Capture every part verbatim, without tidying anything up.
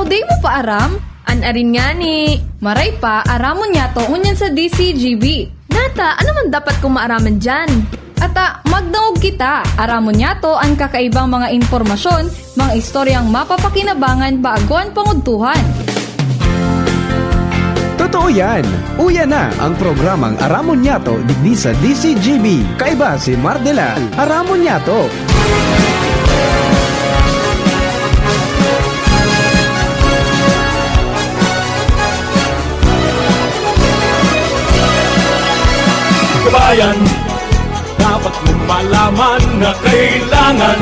Di mo pa aram? An arin ngani. Maray pa, aramon niyato ngunyan sa D C G B. Nata, ano man dapat kong maaraman diyan? Ata, magdangog kita. Aramon niyato an kakaibang mga impormasyon, mga istoryang mapapakinabangan bago an pangudtuhan. Totoo yan! Uya na ang programang Aramon Niyato digdi sa D C G B. Kaiba si Mardela. Aramon Niyato! Kabayan, dapat mong malaman na kailangan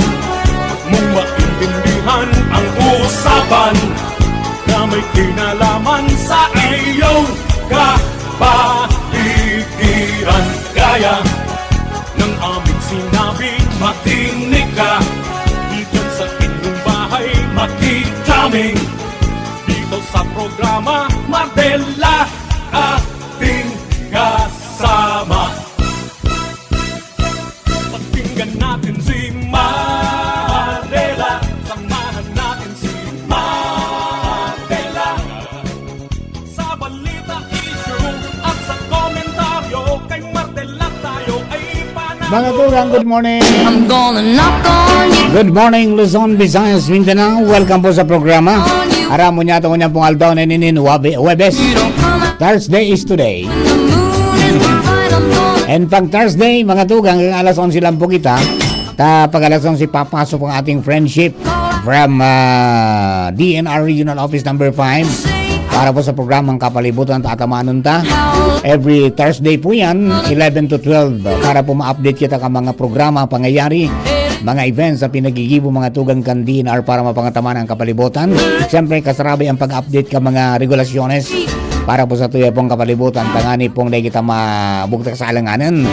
mong maintindihan ang usapan na may kinalaman sa iyong kapaligiran. Gaya ng aming sinabi, makinig ka. Diyan sa inyong bahay, makikaming. Dito sa programa, Mardela, ating kasama. Pakinggan natin si Mardela. Samahan natin si Mardela. Sa balita, issue, at sa komentaryo, kay Mardela tayo ay panalo. Mga tugang, good morning. I'm gonna knock on you. Good morning, Luzon, Visayas, Mindanao. Welcome po sa programa Aramon Niyato ngunyan pong aldaw na ininin, Wabe-, Webes. You don't come out. Thursday is today. The moon is bright. I'm gonna And pag Thursday, mga tugang, alas onse lang po kita. Ta, pag alas onse, papasok ang ating friendship from ah, D N R Regional Office Number five para po sa programang Kapalibutan Tatamanon Ta. Every Thursday po yan, eleven to twelve, para po ma-update kita ka mga programa, pangyayari, mga events na pinagigibo mga tugang kan D N R para mapangataman ang kapalibutan. Siyempre, kasarabay ang pag-update ka mga regulasyones para po sa tuya pong kapalibutan, tangani pong dahil kita mabugtak sa alanganan.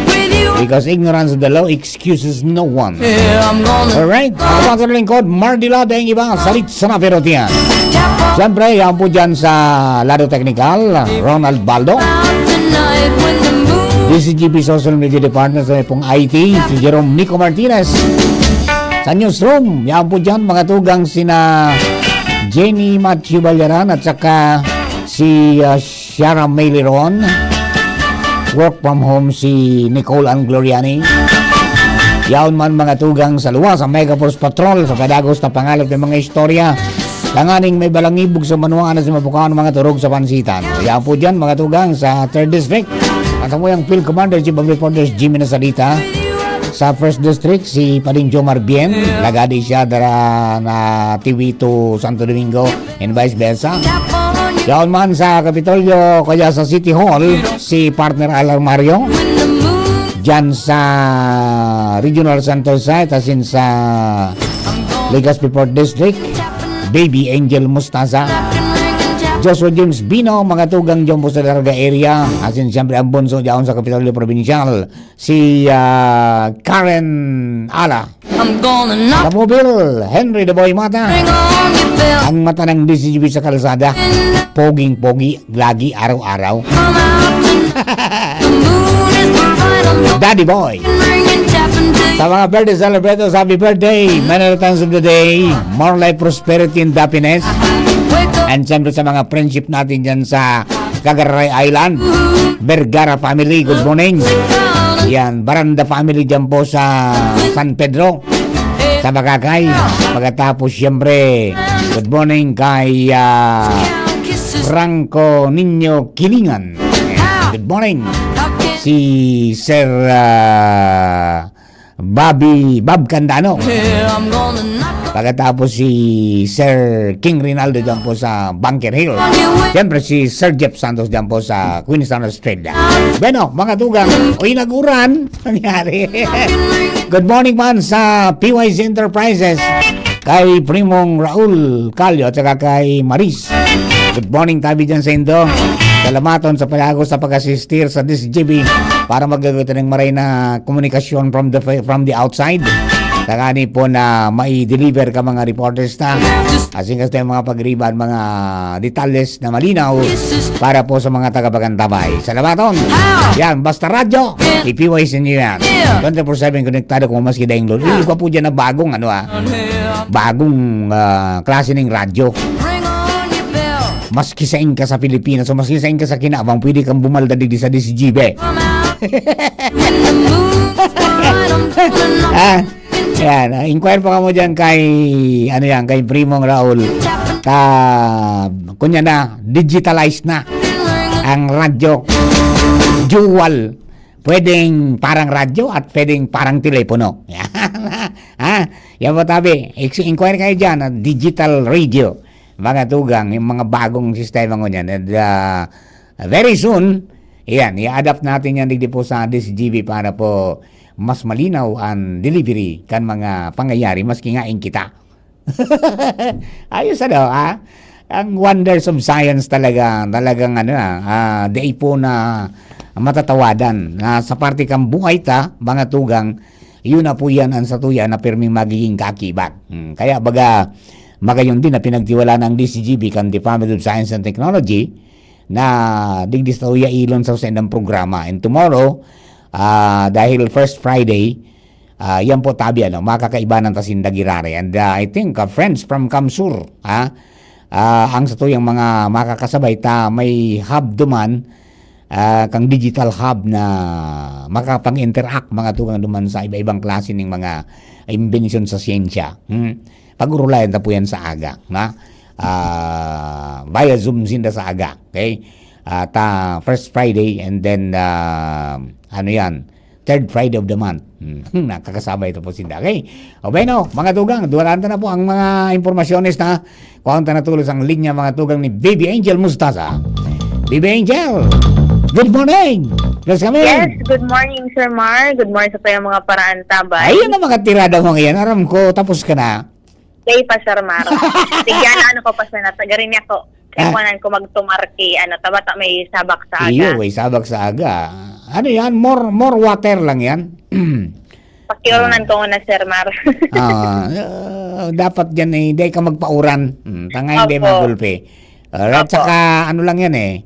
Because ignorance of the law excuses no one. Yeah, I'm gonna Alright, ako po ang lingkod, Mardy Lada, ang iba, salit sa napirotian. tap on Siyempre, yan po dyan sa lado teknikal, Ronald Baldo. Tonight when the moon D C G P Social Media Department sa pong I T, si Jerome Nico Martinez. Sa newsroom, yan po dyan, mga tugang sina Jenny Matthew Balyaran at saka si ah, Shara May Liron. Work from home si Nicole Ann Gloriani. Yaon man mga tugang sa luwas, sa Mega Force Patrol, sa padagos na pangalap ng mga istorya. Tanganing may balangibog sa manuaan na si mabukaon mga turog sa pansitan. Yan po dyan, mga tugang sa third District. At sa muyang Field Commander, Chief of Reporters, Jimmy Nasalita. Sa first District, si Pading Jomar Bien. Lagadi siya dara na T V to Santo Domingo and vice versa. Yaon man sa Kapitolyo, kaya sa City Hall, si Partner Alar Mario. Diyan sa Regional Center Site, asin sa Legazpi Fourth District, Baby Angel Mustasa, Joshua James Bino, mga tugang dyan po sa Larga area, asin siyempre ang bunso dyan sa Kapitolyo Provincial, si ah, Karen Ala. I'm gonna knock Kapubil, Henry the Boy Mata. Ring on your bell. Ang mata ng D C G B sa kalsada. Poging-pogi, lagi, araw-araw. Come out tonight. The moon is bright. I'm gonna Daddy Boy. ring and tap into Sa mga birthday celebrators, happy birthday! Many returns of the day. More life, prosperity, and happiness. Wake up. And siyempre sa mga friendship natin dyan sa Cagaray Island, Vergara family, good morning. Yan, Baranda family dyan po sa San Pedro, sa Bagakay. Pagkatapos, siyempre, good morning kay ah, Franco Niño Kilingan. Good morning. Si Sir ah, Bobby, Bob Candano. Yeah, I'm gonna knock Pagkatapos si Sir King Rinaldo dyan po sa Bunker Hill. Siyempre si Sir Jeff Santos dyan po sa Queenstown, Australia. Bueno, mga tugang, uy, nag-uran. Nangyari. Good morning man sa P Y C Enterprises. Kay Primong Raul Calio at saka kay Maris. Good morning, tabi dyan sa Indo. Salamaton sa pag-agos sa pag-asistir sa D C G B para magagawa ng maray na komunikasyon from the from the outside. Tangani po na mai-deliver ka mga reporters ta. Asing kasi mga pagriban, mga detalles na malinaw para po sa mga taga-Bagantabay. Salamaton! Yan, basta radyo, i-P Y C nyo yan. Twenty-four seven konektado kung maski daing lolo. Yung pa po dyan na bagong ano ah, bagong ah, klase ng radyo. Bring on Maski sain ka sa Pilipinas o maski sain ka sa kinaban, pwede kang bumalda digdi sa D C G B. Ah, yan. Ah, inquire pa kamo dyan kay, ano yan, kay Primong Raul. Ta, kunya na, digitalized na ang radyo. Dual. Pwedeng parang radyo at pwedeng parang telepono. Yan. Ha? Yan po, tabi. Ex-, inquire kayo dyan, ah, digital radio. Mga tugang, yung mga bagong sistema ngunyan. And, ah, very soon, yan, i-adapt natin yan digdi po sa D C G B para po mas malinaw ang delivery kan mga pangyayari, maski nga in kita. Ayos, ano, ha? Ang wonders of science talaga, talagang, ano, ah, ah, dai po na matatawadan. Na sa parte kang buhay ta, mga tugang, yun na po yan ang satuya na pirming magiging kaakibat. Hmm, kaya baga, magayon din na pinagtiwala ng D C G B kan Department of Science and Technology na digdi sa Uya Ilon sa usendang programa. And tomorrow, ah, dahil first Friday, ah, yan po, tabi, ano, makakaibanan ta sinda giraray. And, ah, I think, ah, friends from Kamsur, ha? Ah, ang satuyang mga makakasabay ta, may hub duman, ah, kang digital hub na makapang-interact mga tugang duman sa iba-ibang klase ning mga imbensyon sa siyensya. Hmm? Pag-urulayan ta po yan sa aga, na? Ah, via Zoom sinda sa aga, okay? Ah, ta first Friday and then, ah, ano yan, third Friday of the month. Hmm, nakakasabay ta po sinda. Okay? O bueno, mga tugang, duwarahan ta na po ang mga impormasyones na kuhaan ta na tulos ang linya, mga tugang, ni Baby Angel Mostaza. Baby Angel, good morning! Bless kami! Yes, good morning, Sir Mar. Good morning sa kayong mga paraantabay. Ayun ang mga tirada mo ngayon. Aram ko, tapos ka na. Day pa, Sir Mar. Tigyan na ano ko pa siya na, taga rin ako. Kaya Ah. kunan ko magtumar kay, ano, tabata may sabak sa aga. Iyo, may sabak sa aga. Ano yan? More, more water lang yan. Pakiurunan ko muna, Sir Mar. Ah, ah, dapat dyan eh, di ka magpauran. Hmm, tangay, di Opo. magulpi. Alright, Opo. Saka ano lang yan eh,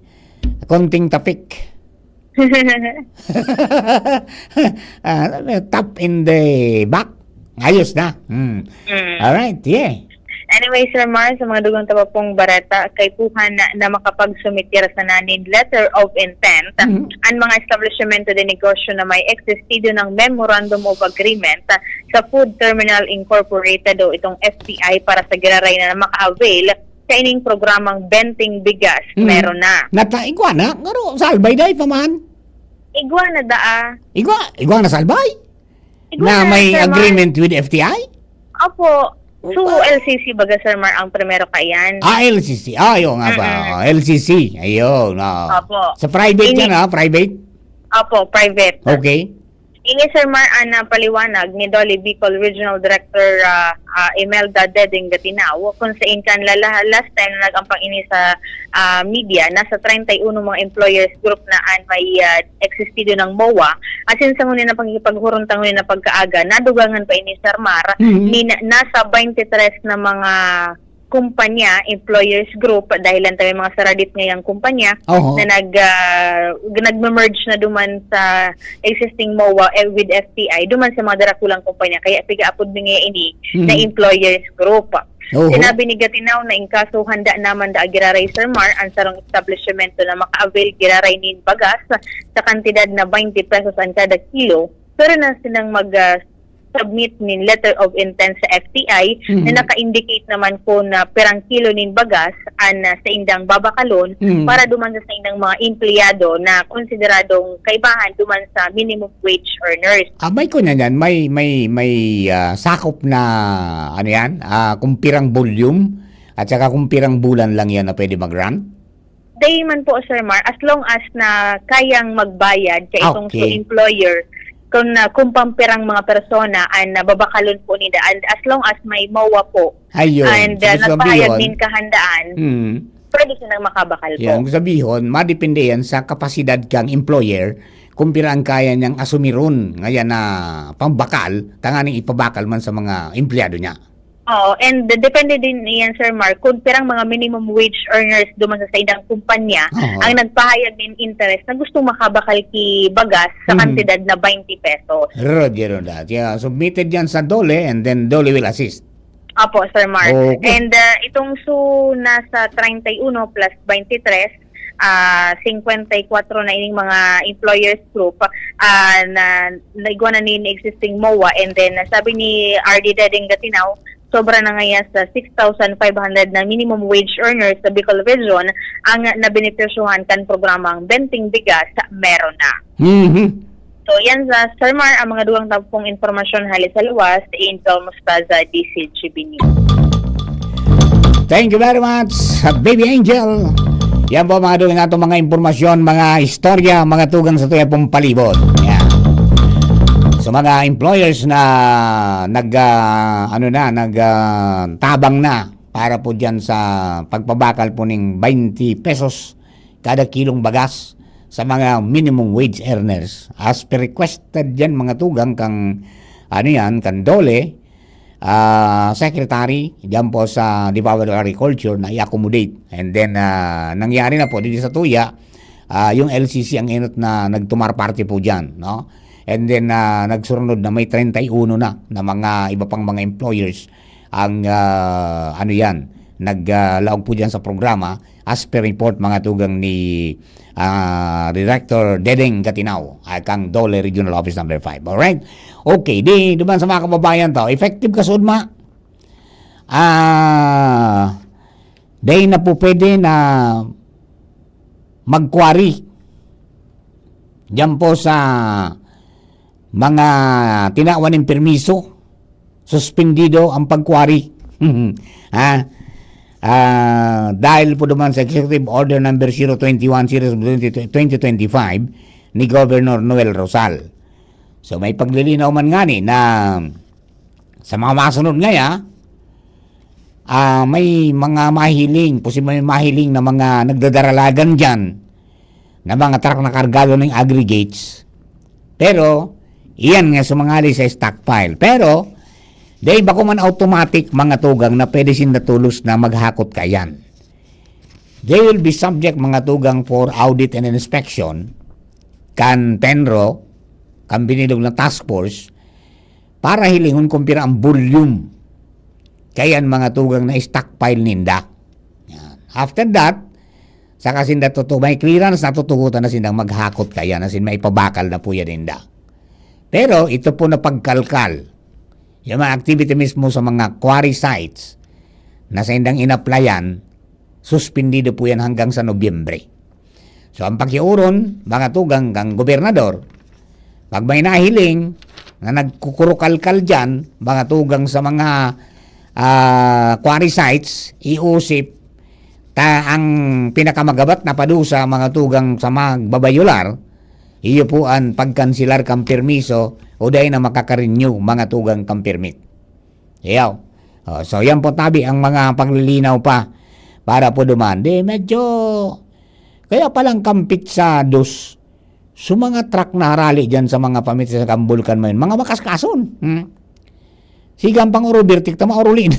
konting tapik. Ah, tap in the back. Ayos na. Hmm. Mm. Alright, yeah. Anyway, Sir Mar, sa mga dugang taba pong bareta, kaipuhan na, na makapag-submit sana nin letter of intent Mhm. ang mga establishmento de negosyo na may existido ng Memorandum of Agreement sa Food Terminal Incorporated o itong F T I para sa giraray na maka-avail sa ining programang Benting Bigas. Mhm. Meron na. Nata, igwa na. Ngaro, salbay dai pa man. Igwa na daa. Igwa, igwa na salbay? Igwa Na may Sir Mar. Agreement with F T I? Opo. So, Opa. L C C baga, Sir Mar, ang primero kaiyan. Ah, L C C. Ah, iyo nga ba? Mm-mm. Ah, L C C. Ayun. Ah. Opo. Sa private Ini- yan, ha? Private? Opo, private. Okay. Ini, Sir Mar, ang paliwanag ni Dolly Bicol Regional Director ah, ah, Imelda Dedeng Gatinaw, kung sa inkan lala, last time na nag-ampang ini sa ah, media, nasa treinta y uno mga employers group na an may ah, existido ng MOA. Asin sa ngunyan na pagkikipaghuron ta ngunyan na pagkaaga, nadugangan pa ini, Sir Mar, Mhm. ni na, nasa twenty-three na mga kumpanya, employers group, dahil lang tayo mga saradit ngayang kumpanya, Oho. na nag, ah, nagme-merge na duman sa existing MOA eh, with F T I, duman sa mga darakulang kumpanya. Kaya pigaapod mi ngayon ini Mhm. na employers group. Oho. Sinabi ni Gatinaw na in kaso handa naman da giraray, Sir Mar, ang sarong establishmento na maka-avail giraray nin bagas sa kantidad na twenty pesos ang kada kilo, pero na silang mag ah, submit nin letter of intent sa F T I Mhm. na naka-indicate naman ko na pirang kilo nin bagas an ah, sa indang babakalon Mhm. para duman sa, sa indang mga empleyado na konsideradong kaibahan duman sa minimum wage earners. Abay ko na yan, may, may, may ah, sakop na, ano yan, ah, kung pirang volume at saka kung pirang bulan lang yan na pwede mag-run? Day man po, Sir Mar, as long as na kayang magbayad sa itong Okay. employer, kung, ah, kung pampirang mga persona ang nababakalon po nila, and as long as may MOA po, Ayun. and uh, Ibig nagpahayag sabihin, din kahandaan, hmm, pwede silang makabakal yan, po. Sabihin, madepende yan sa kapasidad kang employer kung pira ang kaya niyang asumiron ngayon na pambakal, tanganing ipabakal man sa mga empleyado niya. Oo, and uh, depende din yan, Sir Mark, kung pirang mga minimum wage earners duman sa saindang kumpanya Oo. ang nagpahayag ng interest na gustong makabakal ki bagas sa Mhm. kantidad na twenty pesos. Rod, yun, Rod. Yeah, submitted yan sa DOLE and then DOLE will assist. Opo, Sir Mar. Okay. And ah, itong su nasa treinta y uno plus veintitrés, ah, cincuenta y cuatro na ining mga employers group ah, na naigwa na ni existing MOA. And then, sabi ni R D Dedeng Gatinaw, sobra na ngaya sa six thousand five hundred na minimum wage earners sa Bicol Region ang nabenepisyohan kan programang Benting Bigas Meron Na. Mhm. So, yan sa Sir Mar, ang mga duwang tampong impormasyon hali sa luwas, Angel Mostaza, D C G B News. Thank you very much, Baby Angel. Yan po mga dugang natong mga impormasyon, mga istorya, mga tugang sa tuya pong palibot. Yan. So mga employers na nag ah, ano na, nag ah, tabang na para po diyan sa pagpabakal po ning twenty pesos kada kilong bagas sa mga minimum wage earners. As per requested yan mga tugang kang ano yan, kang DOLE, ah, secretary diyan po sa Department of Agriculture na i-accommodate. And then ah, nangyari na po dito sa tuya, ah, yung L C C ang inot na nagtumar parte po diyan, no? And then ah, nagsunod na may treinta y uno na na mga iba pang mga employers ang ah, ano yan, naglaog po diyan sa programa as per report mga tugang ni ah, Director Dedeng Gatinaw, ah, kang DOLE Regional Office Number five. Alright? Okay, di duman sa mga kababayan to, effective ka sudma. Ah, day na po pwede na mag-quarry diyan po sa mga tinawan ng permiso, suspendido ang pag-quarry. Ha? Ah, dahil po naman sa Executive Order Number zero twenty-one, Series of twenty, twenty twenty-five ni Governor Noel Rosal. So may paglilinaw man ngani na sa mga masunod ngaya, ah, may mga mahiling, posible may mahiling na mga nagdadaralagan diyan na mga truck na kargado ng aggregates. Pero, iyan nga sumangali sa stockpile. Pero, dahil bako man automatic mga tugang na pwede sinda tolos na maghakot kaiyan. They will be subject mga tugang for audit and inspection kan TENRO, kan binilog na task force, para hilingon kung pira ang volume kaiyan mga tugang na stockpile ninda. Yan. After that, saka sinda tutu-, may clearance na tutugutan na sindang maghakot kaiyan, as in maipabakal na po yan ninda. Pero ito po na pagkalkal, yung mga activity mismo sa mga quarry sites na sa indang inaplayan, suspendido po yan hanggang sa Nobyembre. So ang pakiuron, mga tugang kang gobernador, pag may nahiling na nagkukurukalkal diyan, mga tugang sa mga ah, quarry sites, iusip ta ang pinakamagabat na padusa, mga tugang sa magbabayular, iyo po ang pagkansilar kan permiso o dai na makakarenew, mga tugang kan permit. Yaw. Oh, so yan po tabi ang mga paglilinaw pa para po duman. Di medyo kaya palang kampit sa dos. So mga truck na harali diyan sa mga pamit sa Kambulkan man, mga makaskason. Hmm? Sigang pang oro, birtik ta, maoruli na.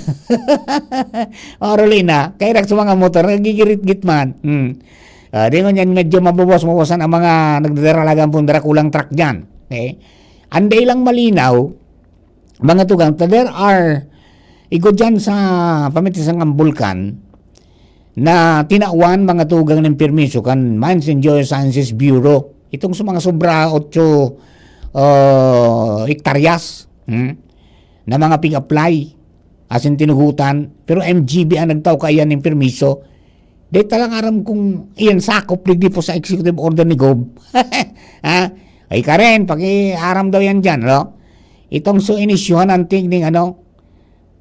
Maoruli na. Kaya sa mga motor, nagigirit-git man. Hmm. Ah, di ngunyan medyo mabawas-mawasan ang mga nagdadaralagan pong darakulang truck dyan. Okay? Anday lang malinaw, mga tugang, ta there are, igo dyan sa pamitisan ng bulkan, na tinawan mga tugang ng permiso kan Mines and Geosciences Bureau. Itong sa mga sobra otso ah, hektaryas hmm, na mga pig-apply, asin tinugutan, pero M G B ang nagtao kaiyan ng permiso. Di talang aram kung iyan sakop digdi po sa executive order ni Gob. Ha? Ay karen, paki-aram daw yan dyan, no? Itong so inisyuhan ang tigning ano,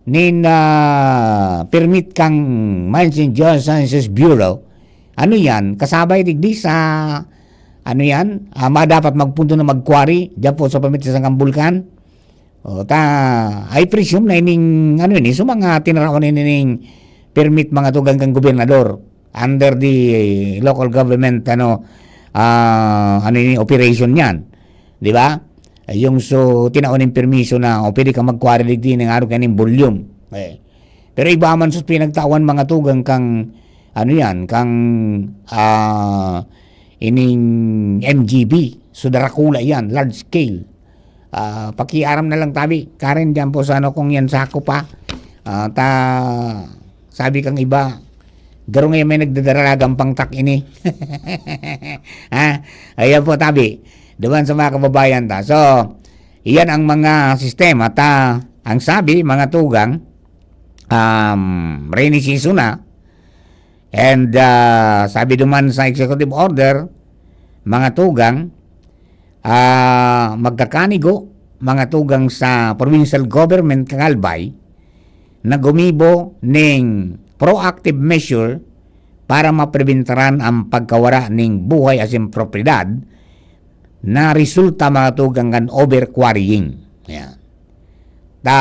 nin ah, permit kang Mines and Geosciences Bureau, ano yan, kasabay digdi sa, ano yan, ah, ma dapat magpunto na mag-quarry, dyan po sa pamit sa sangkang bulkan. O, ta, I presume na ining, ano ini, so mga tinarawan ini ning permit mga tugang kang gobernador under the local government, ano, ah, ano ini, operation yan. Di ba? Yung so, tinaon yung permiso na, o pwede ka mag-quarry digdi ng araw kaning volume. Eh. Pero iba man sus pinagtawan mga tugang kang, ano yan, kang, ah, ining M G B. So, darakula yan, large scale. Ah, pakiaram na lang tabi, karen dyan po sa ano kung yan sako pa. Ah, ta, sabi kang iba, "Garo ngayon may nagdadaragang pang truck ini." Ha? Ayan po, tabi. Duman sa mga kababayan ta. So, iyan ang mga sistema ta. Ang sabi, mga tugang, um, rainy season na. And, ah, sabi duman sa executive order, mga tugang, ah, magkakanigo, mga tugang sa provincial government kan Albay, na gumibo ning proactive measure para mapreventaran ang pagkawara ning buhay asin propiedad na resulta, mga tugang, kan overquarrying. Ayan. Ta,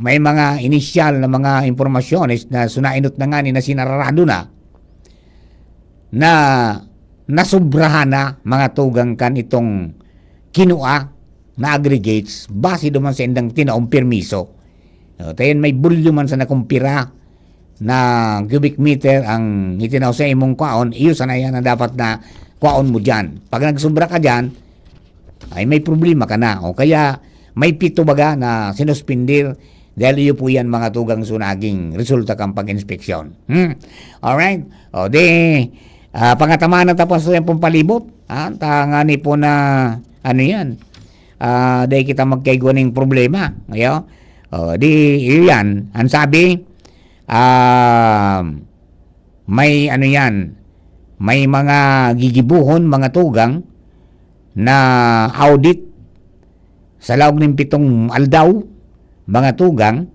may mga inisyal na mga impormasyones na sunainot na ngani na sinararado na, na nasobrahan na, mga tugang, kan itong kinua na aggregates base duman sa indang tinaong permiso. O, tayan may bulyo man sa nakumpira na cubic meter ang itinao sa imong kwaon, iyo sana yan ang dapat na kwaon mo dyan. Pag nagsubra ka dyan, ay may problema ka na. O kaya may pito baga na sinuspindir dahil iyo po yan, mga tugang, so naging resulta kang pag-inspeksyon. Hmm? Alright? O di, ah, pangatamaan na tapos yan pong palibot. Ha? Tangani po na, ano yan, ah, dahil kita magkaigwa ning problema. Ayo? O di, iyo yan. Ang sabi, ah, may ano yan, may mga gigibuhon, mga tugang, na audit sa laog nin pitong aldaw, mga tugang,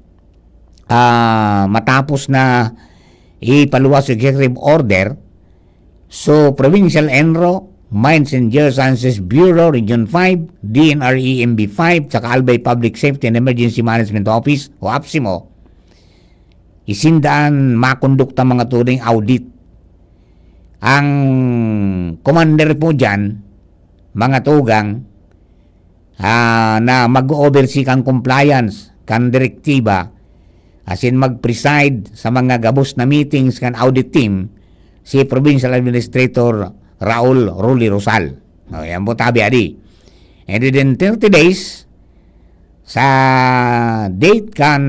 ah, matapos na ipaluwas sa executive order. So, Provincial ENRO, Mines and Geosciences Bureau, Region five, D N R E M B five, saka Albay Public Safety and Emergency Management Office o APSEMO, isinda an makondukta, mga tugang, audit. Ang commander po dyan, mga tugang, ah, na mag-oversee kan compliance kan direktiba asin mag-preside sa mga gabos na meetings kan audit team, si Provincial Administrator Raul Rolly Rosal. O, yan po, tabi adi. And within thirty days, sa date kan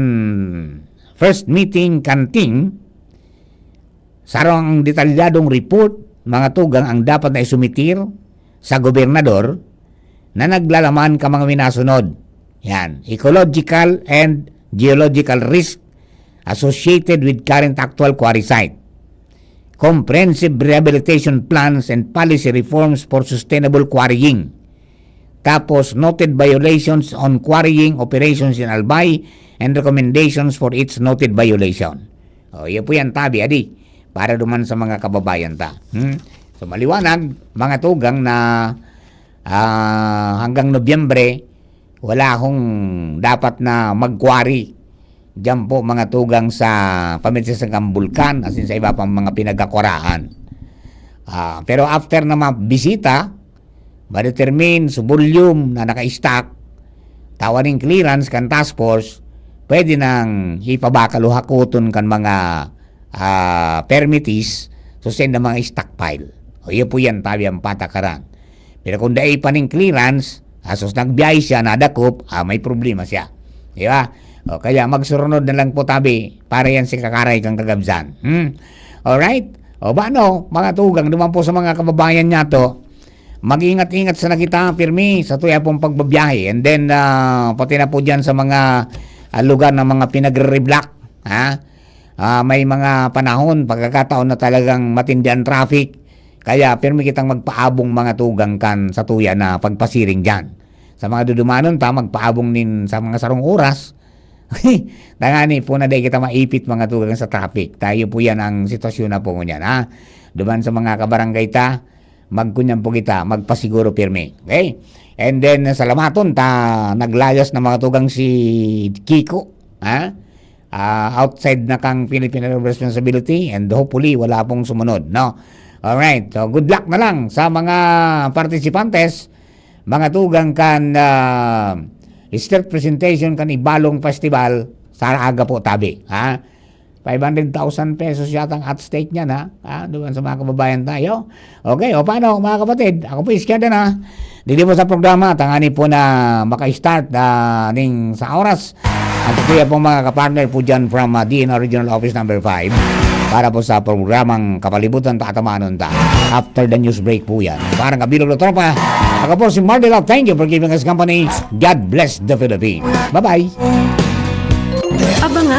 first meeting kan team, sarong detalyadong report, mga tugang, ang dapat na isumitir sa gobernador na naglalaman ka mga minasunod. Yan, ecological and geological risk associated with current actual quarry site, comprehensive rehabilitation plans and policy reforms for sustainable quarrying. Tapos, noted violations on quarrying operations in Albay and recommendations for each noted violation. O, iyo po yan, tabi, adi, para duman sa mga kababayan ta. Hmm? So, maliwanag, mga tugang, na, ah, hanggang Nobyembre, wala akong dapat na mag-quarry diyan po, mga tugang, sa pamitisan kan bulkan, asin sa iba pang mga pinagkakwaraan. Ah, pero after na mabisita, ma-determine so volume na naka-stock, tawan ning clearance kan task force, pwede nang ipabakal o hakoton kan mga, ah, permittees, so send na mga stockpile. O, iyo po yan, tabi ang patakaran. Pero kung dai pa ning clearance, asos nagbiyahe siya, nadakop, ah, may problema siya. Di ba? O, kaya magsurunod na lang po, tabi, para yan si kakaray kang kagabsan. Hmm? Alright? O, bano, mga tugang, duman po sa mga kababayan niya to, mag-ingat-ingat sana kita, pirmi, sa tuya pong pagbabiyahe. And then, ah, pati na po dyan sa mga, ah, lugar ng mga pinagre-reblock, ha? Ah, may mga panahon, pagkakataon na talagang matindi ang traffic. Kaya pirmi kitang magpaabong, mga tugang, kan sa tuya na pagpasiring dyan. Sa mga dudumanon ta, magpaabong nin sa mga sarong oras. Tangani po na dai kita maipit, mga tugang, sa traffic. Tayo po yan ang sitwasyon na po ngunyan, ha? Duman sa mga kabarangay ta, magkunyan po kita, magpasiguro pirmi. Okay? And then, salamaton ta, naglayas na, mga tugang, si Kiko, ha? Ah, outside na kang Philippine Air Responsibility, and hopefully, wala pong sumunod, no? Alright, so good luck na lang sa mga participantes, mga tugang, kan, ah, stealth presentation kan Ibalong Festival sa aga po, tabi, ha? Five hundred thousand pesos yata ang at stake niyan, ha? Ha? Duman sa mga kababayan tayo. Okay, o paano, mga kapatid? Ako po, Iskada na. Didi po sa programa, tangani po na maka-start, ah, ning sa oras. At sa kaya pong mga kapartner po dyan from uh, D N R Regional Office number five, para po sa programang Kapalibutan Tatamanon Ta. After the news break po yan. Parang kabilog na tropa. Ako po si Marley Love. Thank you for giving us company. God bless the Philippines. Bye-bye. Abanga